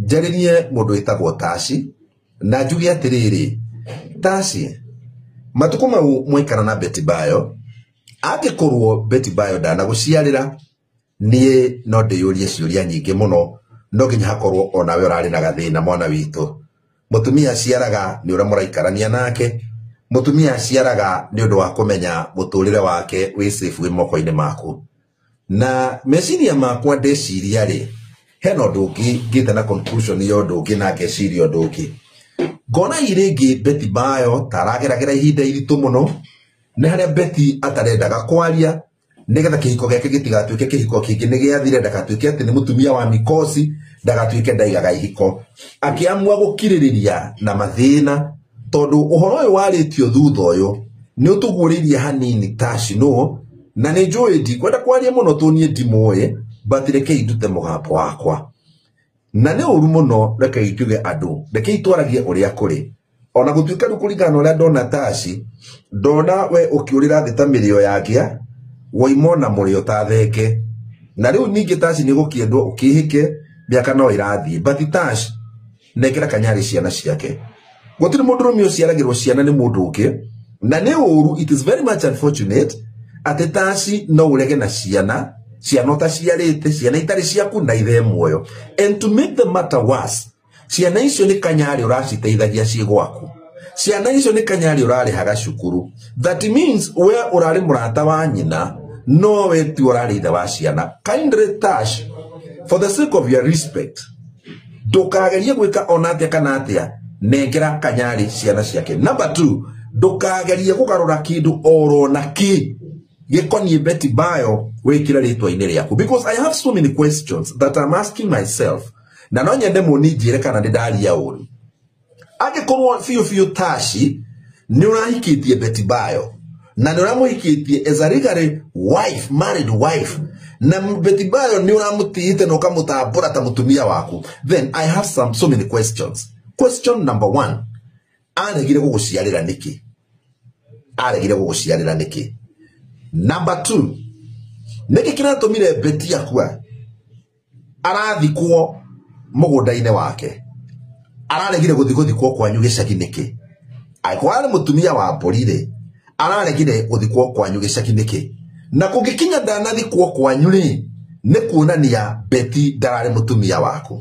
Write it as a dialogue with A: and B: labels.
A: Njarĩrie mũndũ wĩtagwo Tashi na njuge atĩrĩrĩ, Tashi, matukũ mau mwaikara na Betty Bayo, angĩkorwo Betty Bayo ndanagũciarĩra, niĩ no ndĩyũrie ciũria nyingĩ mũno, no nginya hakorwo onawe ũrarĩ na gathĩna mwana witũ. Mũtumia aciaraga nĩ ũrĩa mũraikarania nake, mũtumia aciaraga nĩ ũndũ wa kũmenya mũtũrĩre wake wĩ safe wĩ moko-inĩ maku. Na meciria makwa ndeciria rĩ, hena ũndũ ũngĩ ngĩte na conclusion ya ũndũ ũngĩ na ngeciria ũndũ ũngĩ. Ngona hihi rĩngĩ Betty Bayo ta arageragĩra ihinda iritũ mũno, nĩ harĩa Betty atarendaga kwaria nĩgetha kĩhiko gĩake gĩtigatuĩke kĩhiko kĩngĩ nĩ gĩathire, ndagatuĩke atĩ nĩ mũtumia wa mikosi, ndagatuĩke ndaigaga ihiko. Akĩamua gũkirĩrĩria na mathĩna, tondũ ũhoro ũyũ warĩtio thutha ũyũ nĩ ũtũguũrĩirie hanini Tashi nũ, na nĩ njũĩ ndikwenda kwaria mũno tondũ niĩ ndimũĩ, but rekei ndute mũgambo wakwa. Na nĩ ũru mũno, rekei njuge andũ, rekei twaragie ũrĩa kũrĩ. Ona gũtuĩka rĩu kũringana na ũrĩa ndona Tashi, ndona we ũkĩũrĩra thĩ ta mĩrĩo ya ngĩa, woima ona mũrĩo ta thenge. Na rĩu ningĩ Tashi nĩ gũkĩendwo ũkĩhĩke, mĩaka no ĩrathiĩ. But Tash, nengera Kanyarĩ ciana ciake. Gũtirĩ mũndũrũme ũciaragĩrwo ciana nĩ mũndũ ũngĩ, na nĩ ũru, it is very much unfortunate atĩ Tashi no ũrege na ciana, ciana ũtaciarĩte, ciana itarĩ ciaku na ithe muoyo. And to make the matter worse, ciana icio nĩ Kanyarĩ ũraciteithagia ciĩ gwaku. Ciana icio nĩ Kanyarĩ ũrarĩhaga cukuru. That means we ũrarĩ mũrata wa nyina, no we ti ũrarĩ ithe wa ciana. Kindly Tash, for the sake of your respect, ndũkagerie gwĩka ona atĩa kana atĩa, nengera Kanyarĩ ciana ciake. Number 2, ndũkagerie kũgarũra kĩndũ oro na kĩ gĩkoniĩ Betty Bayo wĩkĩre rĩtwa-inĩ rĩaku, because I have so many questions that I'm asking myself, na no nyende mũninjĩre kana nĩ ndaria ũru. Angĩkorwo biũ biũ Tashi nĩ ũrahikĩtie Betty Bayo na nĩ ũramũhikĩtie as a legally wife, married wife, na Betty Bayo nĩ ũramũtĩĩte na ũkamũtambũra ta mũtumia waku, then I have so many questions. Question number 1, aregire gũgũciarĩra nĩkĩ? Aregire gũgũciarĩra nĩkĩ? Number 2, nĩkĩ kĩratũmire Betty akua arathikwo mũgũnda-inĩ wake? Araregire gũthiĩ gũthikwo kwanyu gĩcagi nĩkĩ? Angĩkorwo arĩ mũtumia wa mbũri rĩ, araregire gũthikwo kwanyu gĩcagi nĩkĩ? Na kũngĩkinya ndanathikwo kwanyu rĩ, nĩ kuonania Betty ndararĩ mũtumia waku.